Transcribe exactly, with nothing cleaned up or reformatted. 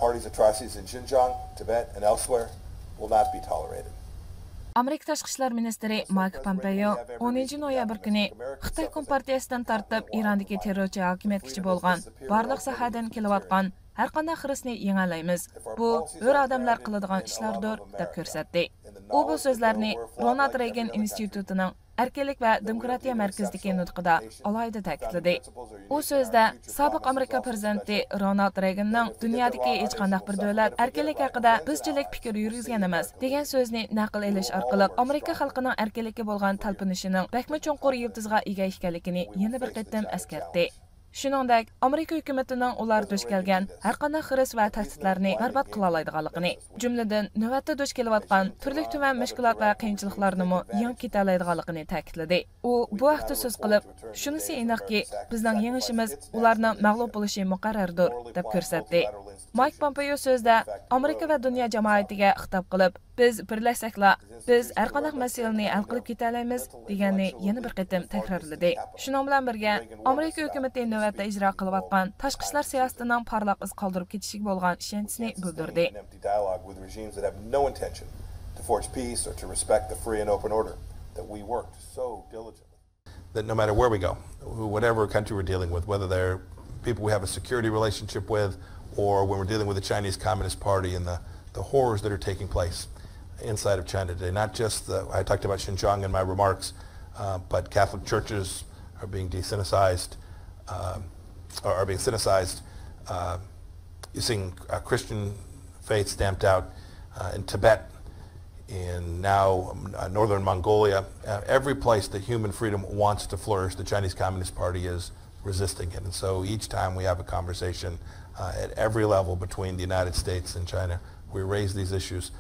Party's atrocities in Xinjiang, Tibet, and elsewhere will not be tolerated. ئامېرىكا تاشقى ئىشلار مىنىستىرى مايك پومپېيو ئونىنچى نويابىر كۈنى خىتاي كومپارتىيىسىدىن تارتىپ ئىراندىكى تېررورچى ھاكىمىيەتكىچە بولغان بارلىق ساھەدىن كېلىۋاتقان ھەرقانداق خىرىسنى يېڭەلەيمىز. بۇ ھۆر ئادەملەر قىلىدىغان ئىشلاردۇر، دەپ كۆرسەتتى. ئۇ بۇ سۆزلەرنى رونالد رېيگان ئىنستىتۇتىنىڭ ئەركىنلىك ۋە دېموكراتىيە مەركىزىدىكى نۇتقىدا ئالاھىدە تەكىتلىدى. ئۇ سۆزىدە سابىق ئامېرىكا پىرېزىدېنتى رونالد رېيگاننىڭ دۇنيادىكى ھېچقانداق بىر دۆلەت ئەركىنلىك ھەققىدە بىزچىلىك پىكىر يۈرگۈزگەن ئەمەس، دېگەن سۆزىنى نەقىل ئېلىش ئارقىلىق ئامېرىكا خەلقىنىڭ ئەركىنلىككە بولغان تەلپۈنۈشىنىڭ بەكمۇ چوڭقۇر يىلتىزغا ئىگە ئىكەنلىكىنى يەنە بىر قېتىم ئەسكەرتتى. شۇنىڭدەك، ئامېرىكا ھۆكۈمىتىنىڭ ئۇلار دۇچ كەلگەن ھەرقانداق خىرىس ۋە تەھدىتلەرنى بەربات قىلالايدىغانلىقىنى، جۈملىدىن نۆۋەتتە دۇچ كېلىۋاتقان تۈرلۈك تۈمەن مۈشكۈلات ۋە قىيىنچىلىقلارنىمۇ يېڭىپ كېتەلەيدىغانلىقىنى تەكىتلىدى. ئۇ بۇ ھەقتە سۆز قىلىپ، شۇنىسى ئېنىقكى، بىزنىڭ يېڭىشىمىز ئۇلارنىڭ مەغلۇپ بولۇشى مۇقەررەردۇر، دەپ كۆرسەتتى. مايك پومپېيو سۆزىدە ئامېرىكا ۋە دۇنيا جامائىتىگە خىتاب قىلىپ، بىز بىرلەشسەكلا، بىز ھەرقانداق مەسىلىنى ھەل قىلىپ كېتەلەيمىز، دېگەننى يەنە بىر قېتىم تەكرارلىدى. شۇنىڭ بىلەن بىرگە، ئامېرىكا ھۆكۈمىتى نۆۋەتتە ئىجرا قىلىۋاتقان تاشقى ئىشلار سىياسىتىنىڭ پارلاق ئىز قالدۇرۇپ كېتىشىگە بولغان ئىشەنچىنى بىلدۈردى. Empty dialogue with regimes that have no intention to forge peace or to respect the free and open order that we worked so diligently. That no matter where we go, whatever country we're dealing with, whether they're people we have a security relationship with, or when we're dealing with the Chinese Communist Party and the, the horrors that are taking place inside of China today, not just the, I talked about Xinjiang in my remarks, uh, but Catholic churches are being desyncretized, um, or are being Sinicized. Uh, you're seeing uh, Christian faith stamped out uh, in Tibet, in now um, uh, northern Mongolia. Uh, every place that human freedom wants to flourish, the Chinese Communist Party is resisting it. And so each time we have a conversation uh, at every level between the United States and China, we raise these issues.